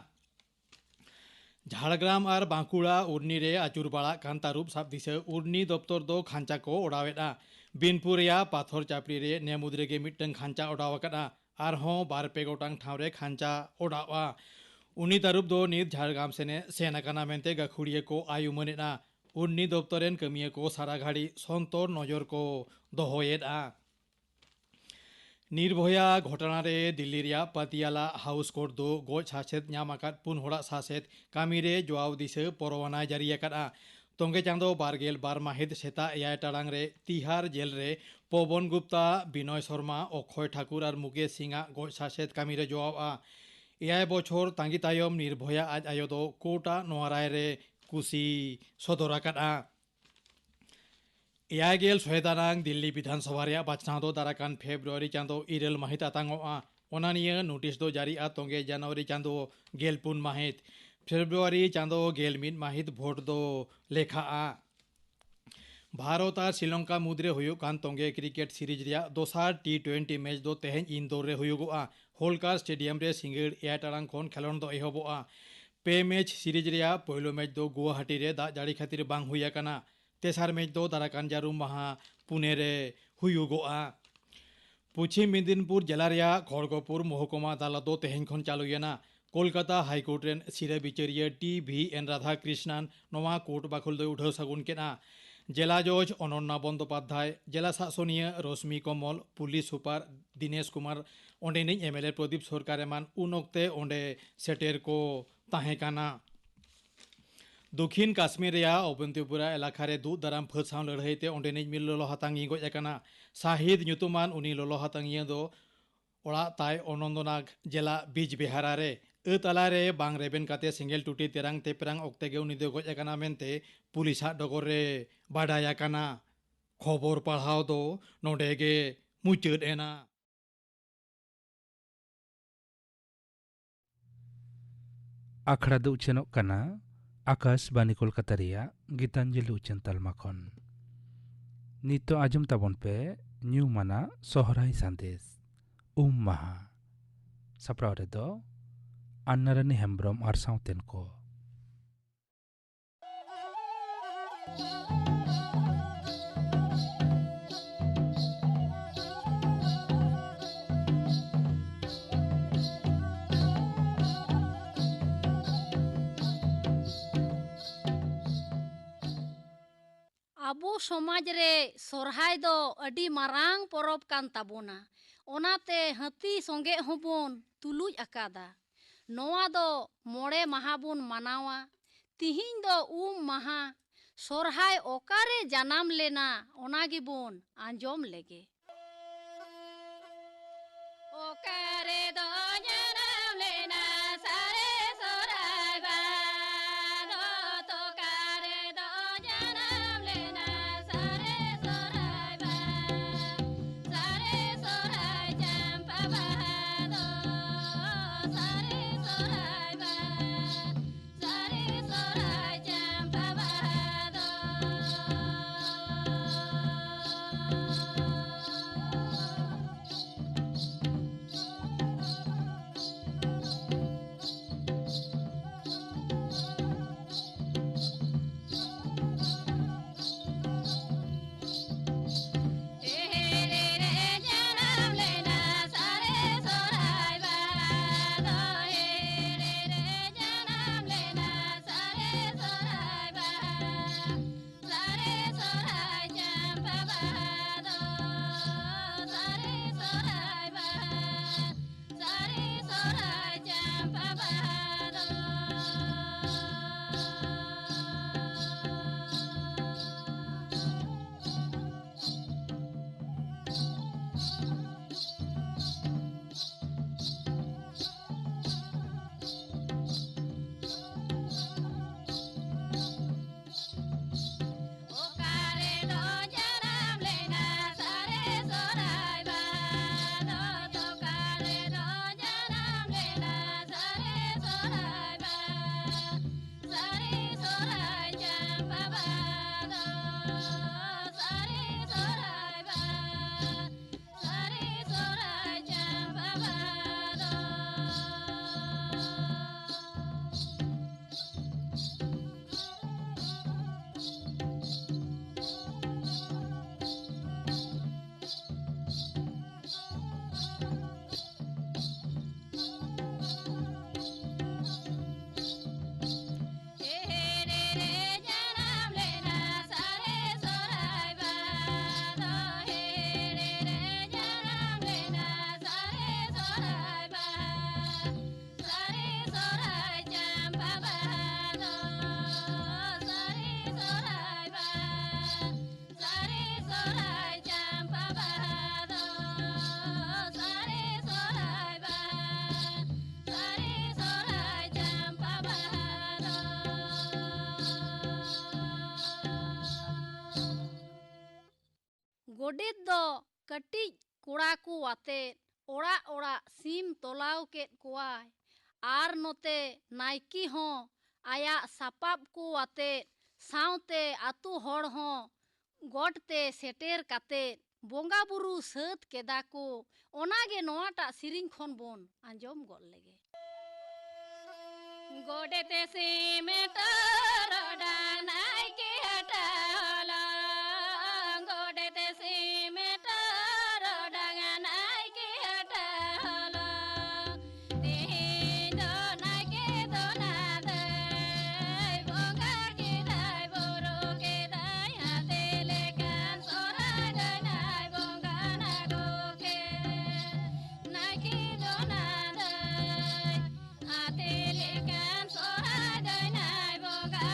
ᱡᱷᱟᱲᱜᱨᱟᱢ ᱟᱨ ᱵᱟᱸᱠᱩᱲᱟ ᱩᱨᱱᱤ ᱨᱮ ᱟᱹᱪᱩᱨ ᱵᱟᱲᱟᱜ ᱠᱟᱱ ᱛᱟᱹᱨᱩᱵ ᱥᱟᱵ ᱫᱤᱥᱟᱹ ᱩᱨᱱᱤ ᱫᱚᱯᱛᱚᱨ ᱫᱚ ᱠᱷᱟᱧᱪᱟ ᱠᱚ ᱚᱰᱟᱣᱮᱫᱼᱟ᱾ ᱵᱤᱱᱯᱩᱨ ᱨᱮᱭᱟᱜ ᱯᱟᱛᱷᱚᱨ ᱪᱟᱯᱲᱤ ᱨᱮ ᱱᱮ ᱢᱩᱫᱽ ᱨᱮᱜᱮ ᱢᱤᱫᱴᱟᱝ ᱠᱷᱟᱧᱪᱟ ᱚᱰᱟᱣ ᱟᱠᱟᱫᱼᱟ᱾ ᱟᱨᱦᱚᱸ ᱵᱟᱨ ᱯᱮ ᱜᱚᱴᱟᱝ ᱴᱷᱟᱶ ᱨᱮ ᱠᱷᱟᱧᱪᱟ ᱚᱰᱟᱣᱼᱟ᱾ ᱩᱱᱤ ᱛᱟᱹᱨᱩᱵ ᱫᱚ ᱱᱤᱛ ᱡᱷᱟᱲᱜᱨᱟᱢ ᱥᱮᱱᱮ ᱥᱮᱱ ᱟᱠᱟᱱᱟ ᱢᱮᱱᱛᱮ ᱜᱟᱹᱠᱷᱩᱲᱤᱭᱟᱹ ᱠᱚ ᱟᱭ ᱩᱢᱟᱹᱱᱮᱫᱼᱟ᱾ ᱩᱨᱱᱤ ᱫᱚᱯᱛᱚᱨ ᱨᱮᱱ ᱠᱟᱹᱢᱤᱭᱟᱹ ᱠᱚ ᱥᱟᱨᱟ ᱜᱷᱟᱹᱲᱤᱡ ᱥᱚᱱᱛᱚᱨ ᱱᱚᱡᱚᱨ ᱠᱚ ᱫᱚᱦᱚᱭᱮᱫᱼᱟ᱾ ᱱᱤᱨᱵᱷᱚᱭᱟ ᱜᱷᱚᱴᱚᱱᱟ ᱨᱮ ᱫᱤᱞᱞᱤ ᱨᱮᱭᱟᱜ ᱯᱟᱛᱤᱭᱟᱞᱟ ᱦᱟᱣᱩᱥ ᱠᱳᱨᱴ ᱫᱚ ᱜᱚᱡ ᱥᱟᱥᱮᱛ ᱧᱟᱢ ᱟᱠᱟᱫ ᱯᱩᱱ ᱦᱚᱲᱟᱜ ᱥᱟᱥᱮᱛ ᱠᱟᱹᱢᱤ ᱨᱮ ᱡᱚᱣᱟᱣ ᱫᱤᱥᱟᱹ ᱯᱚᱨᱚᱣᱟᱱᱟᱭ ᱡᱟᱹᱨᱤ ᱟᱠᱟᱫᱼᱟ᱾ ᱛᱚᱸᱜᱮ ᱪᱟᱸᱫᱚ ᱵᱟᱨ ᱜᱮᱞ ᱵᱟᱨ ᱢᱟᱹᱦᱤᱛ ᱥᱮᱛᱟᱜ ᱮᱭᱟᱭ ᱴᱟᱲᱟᱝ ᱨᱮ ᱛᱤᱦᱟᱨ ᱡᱮᱞ ᱨᱮ ᱯᱚᱵᱚᱱ ᱜᱩᱯᱛᱟ, ᱵᱤᱱᱚᱭ ᱥᱚᱨᱢᱟ, ᱚᱠᱠᱷᱚᱭ ᱴᱷᱟᱠᱩᱨ ᱟᱨ ᱢᱩᱠᱮᱥ ᱥᱤᱝ ᱟᱜ ᱜᱚᱡ ᱥᱟᱥᱮᱛ ᱠᱟᱹᱢᱤ ᱨᱮ ᱡᱚᱣᱟᱣᱼᱟ᱾ ᱮᱭᱟᱭ ᱵᱚᱪᱷᱚᱨ ᱛᱟᱸᱜᱤ ᱛᱟᱭᱚᱢ ᱱᱤᱨᱵᱷᱚᱭᱟ ᱟᱡ ᱟᱭᱳ ᱫᱚ ᱠᱳᱨᱴ ᱟᱜ ᱱᱚᱣᱟ ᱨᱟᱭ ᱨᱮ ᱠᱩᱥᱤ ᱥᱚᱫᱚᱨ ᱟᱠᱟᱫᱼᱟ᱾ ᱮᱭᱟᱭ ᱜᱮᱞ ᱥᱚᱦᱮᱫ ᱟᱱᱟᱝ ᱫᱤᱞᱞᱤ ᱵᱤᱫᱷᱟᱱ ᱥᱚᱵᱷᱟ ᱨᱮᱭᱟᱜ ᱵᱟᱪᱷᱱᱟᱣ ᱫᱚ ᱫᱟᱨᱟᱠᱟᱱ ᱯᱷᱮᱵᱽᱨᱩᱣᱟᱨᱤ ᱪᱟᱸᱫᱚ ᱤᱨᱟᱹᱞ ᱢᱟᱹᱦᱤᱛ ᱟᱛᱟᱝᱚᱜᱼᱟ᱾ ᱚᱱᱟ ᱱᱤᱭᱟᱹ ᱱᱳᱴᱤᱥ ᱫᱚ ᱡᱟᱹᱨᱤᱜᱼᱟ ᱛᱚᱸᱜᱮ ᱡᱟᱱᱩᱣᱟᱨᱤ ᱪᱟᱸᱫᱚ ᱜᱮᱞ ᱯᱩᱱ ᱢᱟᱹᱦᱤᱛ᱾ ᱯᱷᱮᱵᱽᱨᱩᱣᱟᱨᱤ ᱪᱟᱸᱫᱚ ᱜᱮᱞ ᱢᱤᱫ ᱢᱟᱹᱦᱤᱛ ᱵᱷᱳᱴ ᱫᱚ ᱞᱮᱠᱷᱟᱜᱼᱟ᱾ ᱵᱷᱟᱨᱚᱛ ᱟᱨ ᱥᱨᱤᱞᱚᱝᱠᱟ ᱢᱩᱫᱽᱨᱮ ᱦᱩᱭᱩᱜ ᱠᱟᱱ ᱛᱚᱸᱜᱮ ᱠᱨᱤᱠᱮᱴ ᱥᱤᱨᱤᱡᱽ ᱨᱮᱭᱟᱜ ᱫᱚᱥᱟᱨ ᱴᱤ ᱴᱩᱭᱮᱱᱴᱤ ᱢᱮᱪ ᱫᱚ ᱛᱮᱦᱮᱧ ᱤᱱᱫᱳᱨ ᱨᱮ ᱦᱩᱭᱩᱜᱚᱜᱼᱟ᱾ ᱦᱳᱞᱠᱟᱨ ᱥᱴᱮᱰᱤᱭᱟᱢ ᱨᱮ ᱥᱤᱸᱜᱟᱹᱲ ᱮᱭᱟᱭ ᱴᱟᱲᱟᱝ ᱠᱷᱚᱱ ᱠᱷᱮᱞᱚᱸᱰ ᱫᱚ ᱮᱦᱚᱵᱚᱜᱼᱟ᱾ ᱯᱮ ᱢᱮᱪ ᱥᱤᱨᱤᱡᱽ ᱨᱮᱭᱟᱜ ᱯᱳᱭᱞᱳ ᱢᱮᱪ ᱫᱚ ᱜᱩᱣᱟᱦᱟᱴᱤ ᱨᱮ ᱫᱟᱜ ᱡᱟᱹᱲᱤ ᱠᱷᱟᱹᱛᱤᱨ ᱵᱟᱝ ᱦᱩᱭ ᱟᱠᱟᱱᱟ᱾ ᱛᱮᱥᱟᱨ ᱢᱮᱪ ᱫᱚ ᱫᱟᱨᱟᱠᱟᱱ ᱡᱟᱹᱨᱩᱢ ᱢᱟᱦᱟ ᱯᱩᱱᱮ ᱨᱮ ᱦᱩᱭᱩᱜᱚᱜᱼᱟ᱾ ᱯᱚᱪᱷᱤᱢ ᱢᱮᱫᱤᱱᱯᱩᱨ ᱡᱮᱞᱟ ᱨᱮᱭᱟᱜ ᱠᱷᱚᱲᱜᱚᱯᱩᱨ ᱢᱚᱦᱚᱠᱩᱢᱟ ᱟᱫᱟᱞᱚᱛ ᱫᱚ ᱛᱮᱦᱮᱧ ᱠᱷᱚᱱ ᱪᱟᱹᱞᱩᱭᱮᱱᱟ᱾ ᱠᱳᱞᱠᱟᱛᱟ ᱦᱟᱭᱠᱳᱨᱴ ᱨᱮᱱ ᱥᱤᱨᱟᱹ ᱵᱤᱪᱟᱹᱨᱤᱭᱟᱹ ᱴᱤ ᱵᱷᱤ ᱮᱱ ᱨᱟᱫᱷᱟ ᱠᱨᱤᱥᱱᱟᱱ ᱱᱚᱣᱟ ᱠᱳᱨᱴ ᱵᱟᱠᱷᱳᱞ ᱫᱚᱭ ᱩᱰᱷᱟᱹᱣ ᱥᱟᱹᱜᱩᱱ ᱠᱮᱫᱼᱟ᱾ ᱡᱮᱞᱟ ᱡᱚᱡᱽ ᱚᱱᱚᱱᱱᱟ ᱵᱚᱱᱫᱳᱯᱟᱫᱽᱫᱷᱟᱭ, ᱡᱮᱞᱟ ᱥᱟᱥᱚᱱᱤᱭᱟᱹ ᱨᱚᱥᱢᱤ ᱠᱚᱢᱚᱞ, ᱯᱩᱞᱤᱥ ᱥᱩᱯᱟᱨ ᱫᱤᱱᱮᱥ ᱠᱩᱢᱟᱨ, ᱚᱸᱰᱮᱱᱤᱡ M L A Pradip Sarkar ᱮᱢᱟᱱ ᱩᱱ ᱚᱠᱛᱮ ᱚᱸᱰᱮ ᱥᱮᱴᱮᱨ ᱠᱚ ᱛᱟᱦᱮᱸ ᱠᱟᱱᱟ᱾ ᱫᱚᱠᱷᱤᱱ ᱠᱟᱥᱢᱤᱨ ᱨᱮᱭᱟᱜ ᱚᱵᱚᱱᱛᱤᱯᱩᱨᱟ ᱮᱞᱟᱠᱟ ᱨᱮ ᱫᱩᱜ ᱫᱟᱨᱟᱢ ᱯᱷᱟᱹᱫ ᱥᱟᱶ ᱞᱟᱹᱲᱦᱟᱹᱭ ᱛᱮ ᱚᱸᱰᱮᱱᱤᱡ ᱢᱤᱫ ᱞᱚᱞᱚ ᱦᱟᱛᱟᱝᱤᱭᱟᱹ ᱜᱚᱡ ᱟᱠᱟᱱᱟ᱾ ᱥᱟᱦᱤᱫ ᱧᱩᱛᱩᱢᱟᱱ ᱩᱱᱤ ᱞᱚᱞᱚ ᱦᱟᱛᱟᱝᱤᱭᱟᱹ ᱫᱚ ᱚᱲᱟᱜ ᱛᱟᱭ ᱚᱱᱚᱱᱛᱱᱟᱜᱽ ᱡᱮᱞᱟ ᱵᱤᱡᱽᱵᱮᱦᱟᱨᱟ ᱨᱮ᱾ ᱟᱹ ᱛᱟᱞᱟ ᱨᱮ ᱵᱟᱝ ᱨᱮᱵᱮᱱ ᱠᱟᱛᱮ ᱥᱮᱸᱜᱮᱞ ᱴᱩᱴᱤ ᱛᱮᱨᱟᱝ ᱛᱮᱯᱨᱟᱝ ᱚᱠᱛᱮ ᱜᱮ ᱩᱱᱤ ᱫᱚ ᱜᱚᱡ ᱟᱠᱟᱱᱟ ᱢᱮᱱᱛᱮ ᱯᱩᱞᱤᱥᱟᱜ ᱰᱚᱜᱚᱨ ᱨᱮ ᱵᱟᱰᱟᱭ ᱟᱠᱟᱱᱟ᱾ ᱠᱷᱚᱵᱚᱨ ᱯᱟᱲᱦᱟᱣ ᱫᱚ ᱱᱚᱰᱮ ᱜᱮ ᱢᱩᱪᱟᱹᱫ ᱮᱱᱟ᱾ ᱟᱠᱷᱲᱟ ᱫᱚ ᱩᱪᱷᱟᱹᱱᱚᱜ ᱠᱟᱱᱟ ᱟᱠᱟᱥᱵᱟᱱᱤ ᱠᱳᱞᱠᱟᱛᱟ ᱨᱮᱭᱟᱜ ᱜᱤᱛᱟᱧᱡᱚᱞᱤ ᱩᱪᱷᱟᱹᱱ ᱛᱟᱞᱢᱟ ᱠᱷᱚᱱ᱾ ᱱᱤᱛᱚᱜ ᱟᱸᱡᱚᱢ ᱛᱟᱵᱚᱱ ᱯᱮ ᱧᱩᱢᱟᱱᱟᱜ ᱥᱚᱦᱨᱟᱭ ᱥᱟᱸᱫᱮᱥ᱾ ᱩᱢ ᱢᱟᱦᱟ᱾ ᱥᱟᱯᱲᱟᱣ ᱨᱮᱫᱚ ᱟᱱᱱᱟᱨᱟᱱᱤ ᱦᱮᱢᱵᱽᱨᱚᱢ ᱟᱨ ᱥᱟᱶᱛᱮᱱ ᱠᱚ᱾ ᱟᱵᱚ ᱥᱚᱢᱟᱡᱽ ᱨᱮ ᱥᱚᱨᱦᱟᱭ ᱫᱚ ᱟᱹᱰᱤ ᱢᱟᱨᱟᱝ ᱯᱚᱨᱚᱵᱽ ᱠᱟᱱ ᱛᱟᱵᱚᱱᱟ᱾ ᱚᱱᱟᱛᱮ ᱦᱟᱹᱛᱤ ᱥᱚᱸᱜᱮ ᱦᱚᱸᱵᱚᱱ ᱛᱩᱞᱩᱡ ᱟᱠᱟᱫᱟ᱾ ᱱᱚᱣᱟ ᱫᱚ ᱢᱚᱬᱮ ᱢᱟᱦᱟ ᱵᱚᱱ ᱢᱟᱱᱟᱣᱟ᱾ ᱛᱤᱦᱤᱧ ᱫᱚ ᱩᱢ ᱢᱟᱦᱟ᱾ ᱥᱚᱨᱦᱟᱭ ᱚᱠᱟᱨᱮ ᱡᱟᱱᱟᱢ ᱞᱮᱱᱟ, ᱚᱱᱟ ᱜᱮᱵᱚᱱ ᱟᱸᱡᱚᱢ ᱞᱮᱜᱮ᱾ ᱚᱠᱟᱨᱮ ᱫᱚ ᱡᱟᱱᱟᱢ ᱞᱮᱱᱟ ᱥᱟᱨᱮ ᱥᱚᱨᱦᱟᱭ ᱵᱟᱫᱚ? ᱚᱠᱟᱨᱮ ᱫᱚ ᱡᱟᱱᱟᱢ ᱞᱮᱱᱟ ᱥᱟᱨᱮ ᱥᱚᱨᱦᱟᱭ ᱵᱟᱫᱚ? ᱥᱟᱨᱮ ᱥᱚᱨᱦᱟᱭ ᱪᱟᱢᱯᱟ ᱵᱟᱦᱟ ᱫᱚ, ᱥᱟᱨᱮ ᱥᱚᱨᱦᱟᱭ ᱵᱟᱫᱚ᱾ ᱥᱟᱹᱨᱤ ᱥᱚᱨᱦᱟᱭ ᱪᱟᱢᱯᱟ ᱵᱟᱦᱟ ᱫᱚ᱾ ᱜᱚᱰᱮᱛ ᱫᱚ ᱠᱟᱹᱴᱤᱡ ᱠᱚᱲᱟ ᱠᱚ ᱟᱛᱮᱫ ᱚᱲᱟᱜ ᱚᱲᱟᱜ ᱥᱤᱢ ᱛᱚᱞᱟᱣ ᱠᱮᱫ ᱠᱚᱣᱟᱭ᱾ ᱟᱨ ᱱᱚᱛᱮ ᱱᱟᱭᱠᱮ ᱦᱚᱸ ᱟᱭᱟᱜ ᱥᱟᱯᱟᱵ ᱠᱚ ᱟᱛᱮᱫ ᱥᱟᱶᱛᱮ ᱟᱹᱛᱩ ᱦᱚᱲ ᱦᱚᱸ ᱜᱚᱴ ᱛᱮ ᱥᱮᱴᱮᱨ ᱠᱟᱛᱮᱫ ᱵᱚᱸᱜᱟ ᱵᱩᱨᱩ ᱥᱟᱹᱛ ᱠᱮᱫᱟ ᱠᱚ᱾ ᱚᱱᱟ ᱜᱮ ᱱᱚᱣᱟᱴᱟᱜ ᱥᱮᱨᱮᱧ ᱠᱷᱚᱱ ᱵᱚᱱ ᱟᱸᱡᱚᱢ ᱜᱚᱫ ᱞᱮᱜᱮ᱾ ᱜᱚᱰᱮᱛ ᱥᱤᱢ ᱛᱚᱨᱚᱰᱟᱝ ᱱᱟᱭᱠᱮ ᱦᱟᱴᱟᱞᱟᱝ, ᱜᱚᱰᱮᱛ ᱥᱤᱢ ᱛᱚᱨᱚᱰᱟᱝ ᱱᱟᱭᱠᱮ ᱦᱟᱴᱟᱞᱟᱝ᱾ ᱛᱮᱦᱮᱧ ᱫᱚ ᱱᱟᱭᱠᱮ ᱫᱚ ᱱᱟᱫᱟᱭ, ᱵᱚᱸᱜᱟ ᱠᱮᱫᱟᱭ ᱵᱩᱨᱩ ᱠᱮᱫᱟᱭ, ᱦᱟᱛᱤ ᱞᱮᱠᱟᱱ ᱥᱚᱨᱦᱟᱭ ᱫᱚᱭ ᱱᱟᱭ ᱵᱚᱸᱜᱟ ᱱᱟᱜᱚ ᱠᱮᱫ᱾ ᱱᱟᱭᱠᱮ ᱫᱚ ᱱᱟᱫᱟᱭ, ᱦᱟᱛᱤ ᱞᱮᱠᱟᱱ ᱥᱚᱨᱦᱟᱭ ᱫᱚᱭ ᱱᱟᱭ ᱵᱚᱸᱜᱟ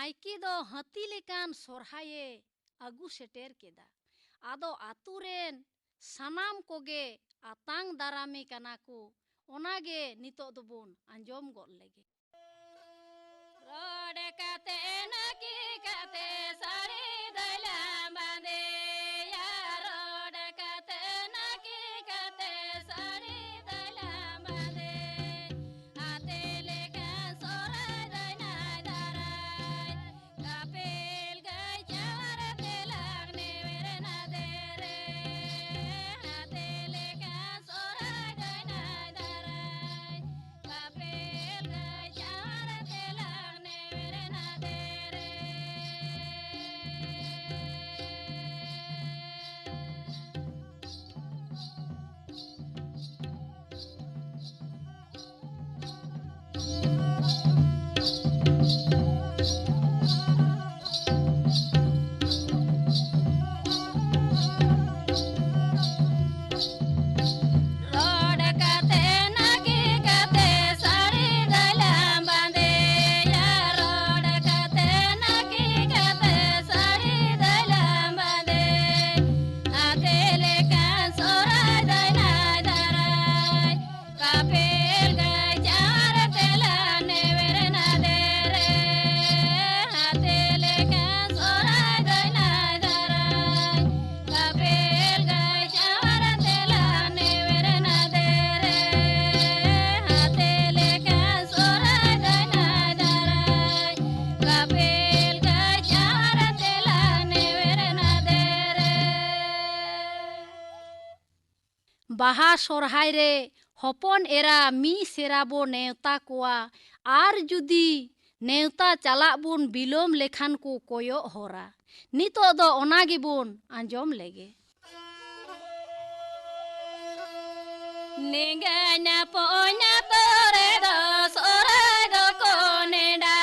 ᱱᱟᱭᱠᱮ ᱫᱚ ᱦᱟᱹᱛᱤ ᱞᱮᱠᱟᱱ ᱥᱚᱨᱦᱟᱭᱮ ᱟᱹᱜᱩ ᱥᱮᱴᱮᱨ ᱠᱮᱫᱟ᱾ ᱟᱫᱚ ᱟᱛᱳ ᱨᱮᱱ ᱥᱟᱱᱟᱢ ᱠᱚᱜᱮ ᱟᱛᱟᱝ ᱫᱟᱨᱟᱢᱮ ᱠᱟᱱᱟ ᱠᱚ᱾ ᱚᱱᱟᱜᱮ ᱱᱤᱛᱚᱜ ᱫᱚᱵᱚᱱ ᱟᱸᱡᱚᱢ ᱜᱚᱫ ᱞᱮᱜᱮ᱾ ᱨᱚᱲ ᱠᱟᱛᱮ ᱱᱟᱹᱠᱤ ᱠᱟᱛᱮ ᱥᱟᱹᱲᱤ ᱫᱚᱭᱞᱟᱢ ᱵᱟᱸᱫᱮᱭᱟ, ᱨᱚᱲ ᱠᱟᱛᱮ ᱱᱟᱹᱠᱤ ᱠᱟᱛᱮ ᱥᱟᱹᱲᱤ ᱫᱚᱭᱞᱟᱢ ᱵᱟᱸᱫᱮ, ᱟᱛᱮ ᱞᱮᱠᱟᱱ ᱥᱚᱨᱦᱟᱭ ᱫᱟᱹᱭᱱᱟᱭ ᱫᱟᱨᱟᱭ, ᱠᱟᱯᱮᱞ ᱜᱟᱹᱭ ᱪᱟᱣᱟᱨ ᱛᱮᱞᱟᱝ ᱱᱮᱣᱮᱨ ᱱᱟᱫᱮ ᱨᱮ, ᱟᱛᱮ ᱞᱮᱠᱟᱱ ᱥᱚᱨᱦᱟᱭ ᱫᱟᱹᱭᱱᱟᱭ ᱫᱟᱨᱟᱭ᱾ ᱵᱟᱦᱟ ᱥᱚᱨᱦᱟᱭ ᱨᱮ ᱦᱚᱯᱚᱱ ᱮᱨᱟ ᱢᱤᱥ ᱮᱨᱟ ᱵᱚ ᱱᱮᱣᱛᱟ ᱠᱚᱣᱟ᱾ ᱟᱨ ᱡᱩᱫᱤ ᱱᱮᱣᱛᱟ ᱪᱟᱞᱟᱜ ᱵᱚᱱ ᱵᱤᱞᱚᱢ ᱞᱮᱠᱷᱟᱱ ᱠᱚ ᱠᱚᱭᱚᱜ ᱦᱚᱨᱟ᱾ ᱱᱤᱛᱚᱜ ᱫᱚ ᱚᱱᱟ ᱜᱮᱵᱚᱱ ᱟᱸᱡᱚᱢ ᱞᱮᱜᱮ᱾ ᱱᱮᱸᱜᱟᱧ ᱟᱯᱚᱧ ᱟᱛᱳ ᱨᱮᱫᱚ ᱥᱚᱨᱦᱟᱭ ᱫᱚᱠᱚ ᱱᱮᱰᱟ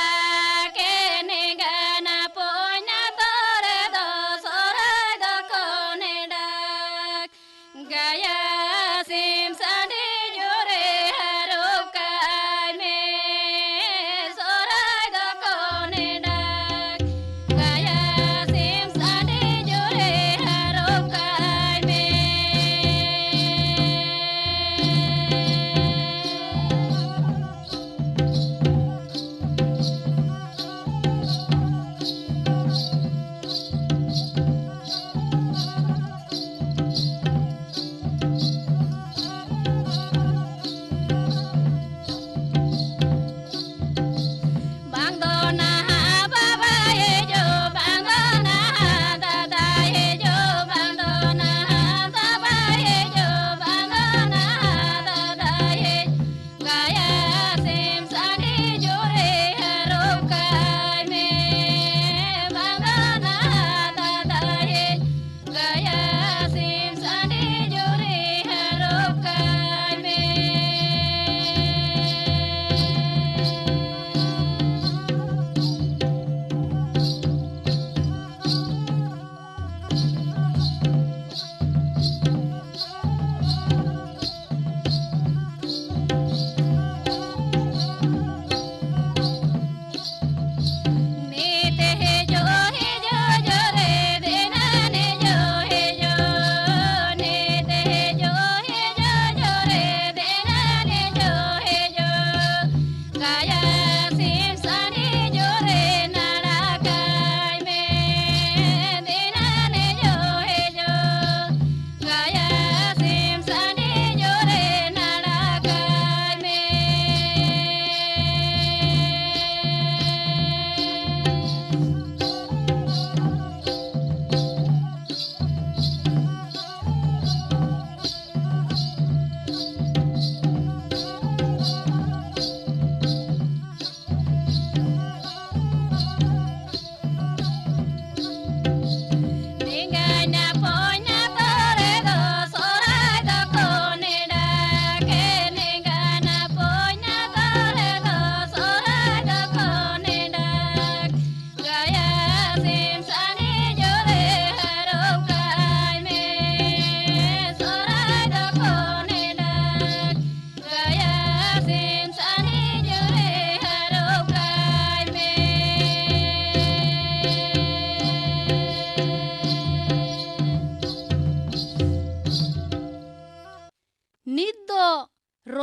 ᱠᱮ, ᱱᱮᱸᱜᱟᱧ ᱟᱯᱚᱧ ᱟᱛᱳ ᱨᱮᱫᱚ ᱥᱚᱨᱦᱟᱭ ᱫᱚᱠᱚ ᱱᱮᱰᱟ᱾ ᱜᱟᱭᱟ ᱥᱤᱢ ᱥᱟᱺᱰᱤ ᱡᱳᱨᱮ ᱦᱟᱹᱨᱩᱵ ᱠᱟᱭ ᱢᱮ, ᱥᱚᱨᱦᱟᱭ ᱫᱚᱠᱚ ᱱᱮᱰᱟ᱾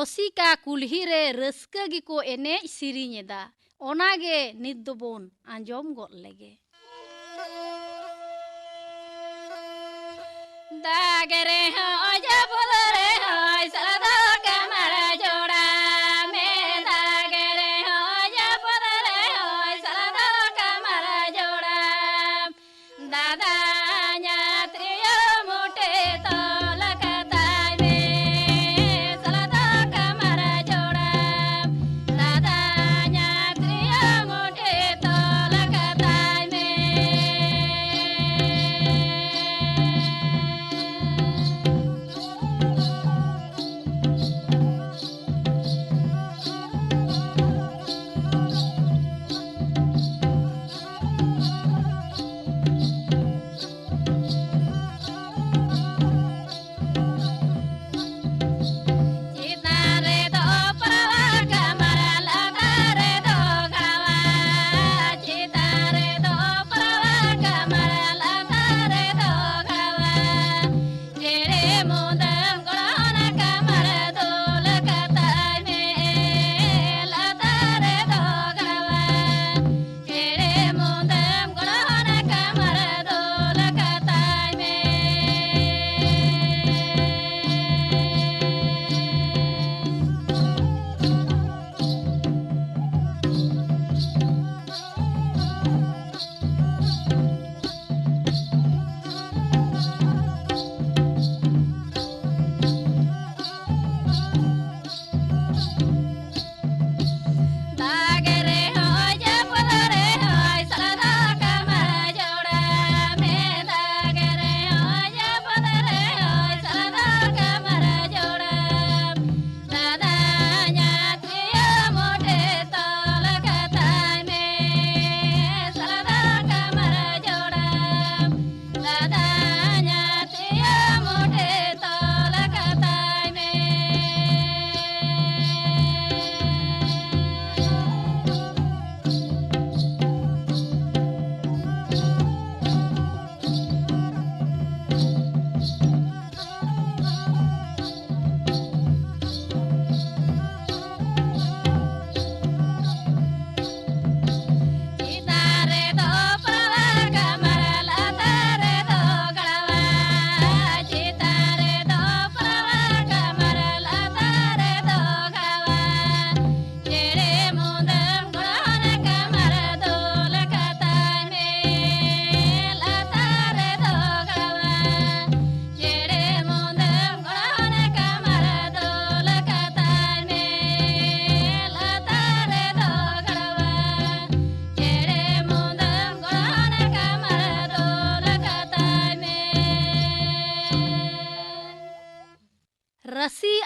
ᱨᱚᱥᱤᱠᱟ ᱠᱩᱞᱦᱤ ᱨᱮ ᱨᱟᱹᱥᱠᱟᱹ ᱜᱮᱠᱚ ᱮᱱᱮᱡ ᱥᱮᱨᱮᱧ ᱮᱫᱟ᱾ ᱚᱱᱟᱜᱮ ᱱᱤᱛ ᱫᱚᱵᱚᱱ ᱟᱸᱡᱚᱢ ᱜᱚᱫ ᱞᱮᱜᱮ᱾ ᱫᱟᱜ ᱨᱮᱦᱚᱸ ᱡᱟᱹᱯᱩᱫ ᱨᱮᱦᱚᱸ ᱥᱟᱞᱟ ᱫᱚ ᱠᱟᱢᱟᱨ ᱡᱚᱲᱟᱣ ᱢᱮ᱾ ᱫᱟᱜ ᱨᱮᱦᱚᱸ ᱡᱟᱹᱯᱩᱫ ᱨᱮᱦᱚᱸ ᱥᱟᱞᱟ ᱫᱚ ᱠᱟᱢᱟᱨ ᱡᱚᱲᱟᱣ᱾ ᱫᱟᱫᱟ ᱧᱟᱛᱨᱤᱭᱳ ᱢᱩᱴᱷᱤ ᱛᱚᱞ ᱠᱟᱛᱟᱭ ᱢᱮ, ᱥᱟᱞᱟ ᱫᱚ ᱠᱟᱢᱟᱨ ᱡᱚᱲᱟᱣ᱾ ᱫᱟᱫᱟ ᱧᱟᱛᱨᱤᱭᱳ ᱢᱩᱴᱷᱤ ᱛᱚᱞ ᱠᱟᱛᱟᱭ ᱢᱮ᱾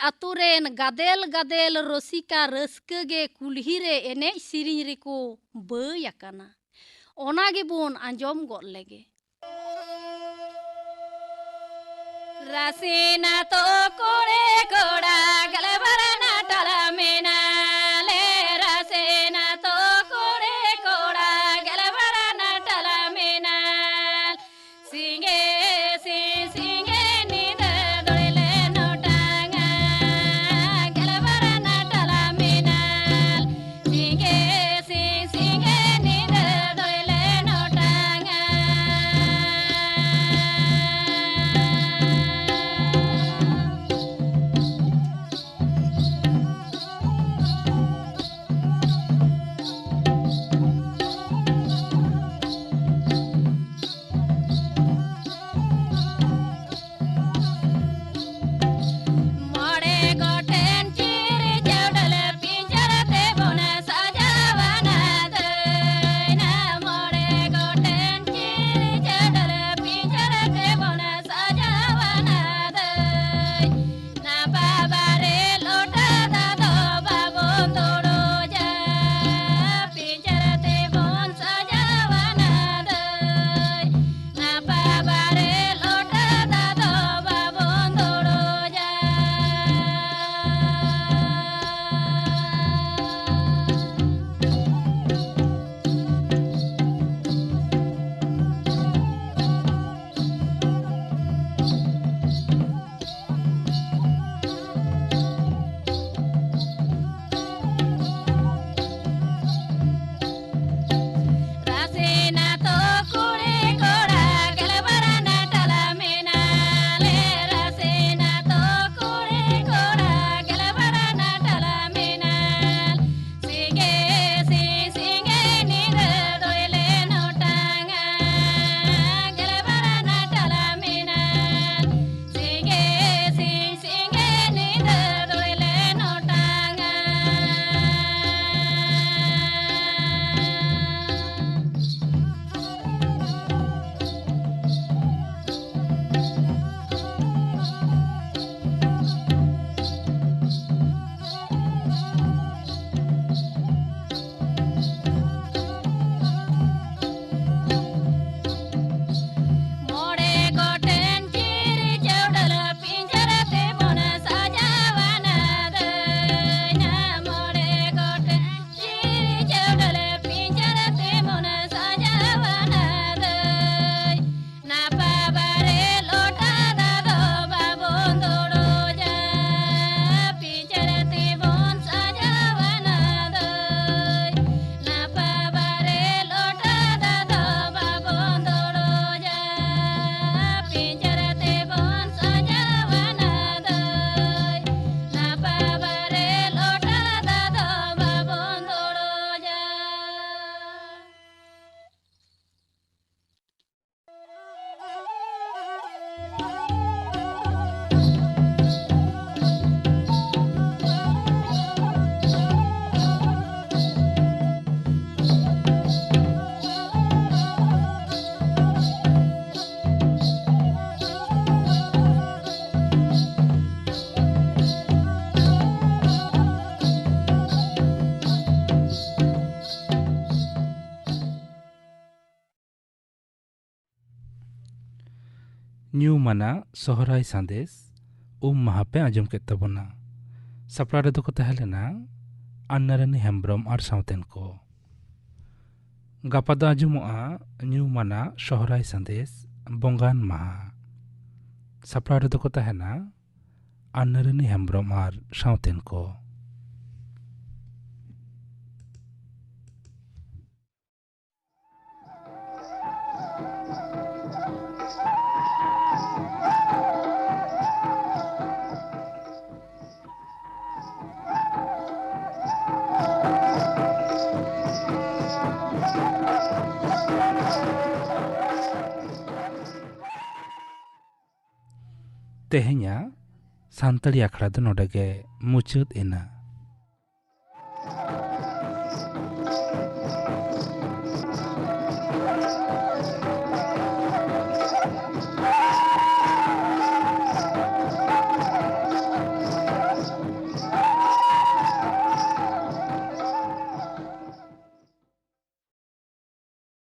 ᱟᱛᱳ ᱨᱮᱱ ᱜᱟᱫᱮᱞ ᱜᱟᱫᱮᱞ ᱨᱚᱥᱤᱠᱟ ᱨᱟᱹᱥᱠᱟᱹ ᱜᱮ ᱠᱩᱞᱦᱤ ᱨᱮ ᱮᱱᱮᱡ ᱥᱮᱨᱮᱧ ᱨᱮᱠᱚ ᱵᱟᱹᱭ ᱟᱠᱟᱱᱟ᱾ ᱚᱱᱟ ᱜᱮᱵᱚᱱ ᱟᱸᱡᱚᱢ ᱜᱚᱫ ᱞᱮᱜᱮ᱾ ᱨᱟᱥᱮᱱᱟ ᱛᱚ ᱠᱚᱲᱮ ᱠᱚᱲᱟ ᱜᱟᱞᱵᱟᱨᱟᱱᱟ ᱴᱟᱞᱟ ᱢᱮᱱᱟ ᱞᱮ, ᱨᱟᱥᱮᱱᱟ ᱛᱚ ᱠᱚᱲᱮ ᱠᱚᱲᱟ ᱜᱟᱞᱵᱟᱨᱟᱱᱟ ᱴᱟᱞᱟ ᱢᱮᱱᱟ᱾ ᱥᱤᱸᱜᱮ ᱥᱤᱧ ᱥᱤᱸᱜᱮ ᱧᱤᱫᱟᱹ ᱫᱚᱲᱮ ᱞᱮ ᱱᱚᱴᱟᱝᱟ, ᱜᱟᱞᱵᱟᱨᱟᱱᱟ ᱴᱟᱞᱟ ᱢᱮᱱᱟ᱾ ᱥᱤᱸᱜᱮ ᱥᱤᱧ ᱥᱤᱸᱜᱮ ᱧᱤᱫᱟᱹ ᱫᱚᱲᱮ ᱞᱮ ᱱᱚᱴᱟᱝᱟ᱾ ᱧᱩᱢᱟᱱᱟᱜ ᱥᱚᱦᱨᱟᱭ ᱥᱟᱸᱫᱮᱥ ᱩᱢ ᱢᱟᱦᱟ ᱯᱮ ᱟᱸᱡᱚᱢ ᱠᱮᱫ ᱛᱟᱵᱚᱱᱟ᱾ ᱥᱟᱯᱲᱟᱣ ᱨᱮᱫᱚ ᱠᱚ ᱛᱟᱦᱮᱸ ᱞᱮᱱᱟ ᱟᱱᱱᱟᱨᱟᱱᱤ ᱦᱮᱢᱵᱽᱨᱚᱢ ᱟᱨ ᱥᱟᱶᱛᱮᱱ ᱠᱚ᱾ ᱜᱟᱯᱟ ᱫᱚ ᱟᱸᱡᱚᱢᱚᱜᱼᱟ ᱧᱩᱢᱟᱱᱟᱜ ᱥᱚᱦᱨᱟᱭ ᱥᱟᱸᱫᱮᱥ ᱵᱚᱸᱜᱟᱱ ᱢᱟᱦᱟ᱾ ᱥᱟᱯᱲᱟᱣ ᱨᱮᱫᱚ ᱠᱚ ᱛᱟᱦᱮᱱᱟ ᱟᱱᱱᱟᱨᱟᱱᱤ ᱦᱮᱢᱵᱽᱨᱚᱢ ᱟᱨ ᱥᱟᱶᱛᱮᱱ ᱠᱚ᱾ ᱛᱮᱦᱮᱧᱟᱜ ᱥᱟᱱᱛᱟᱲᱤ ᱟᱠᱷᱲᱟ ᱫᱚ ᱱᱚᱰᱮ ᱜᱮ ᱢᱩᱪᱟᱹᱫ ᱮᱱᱟ᱾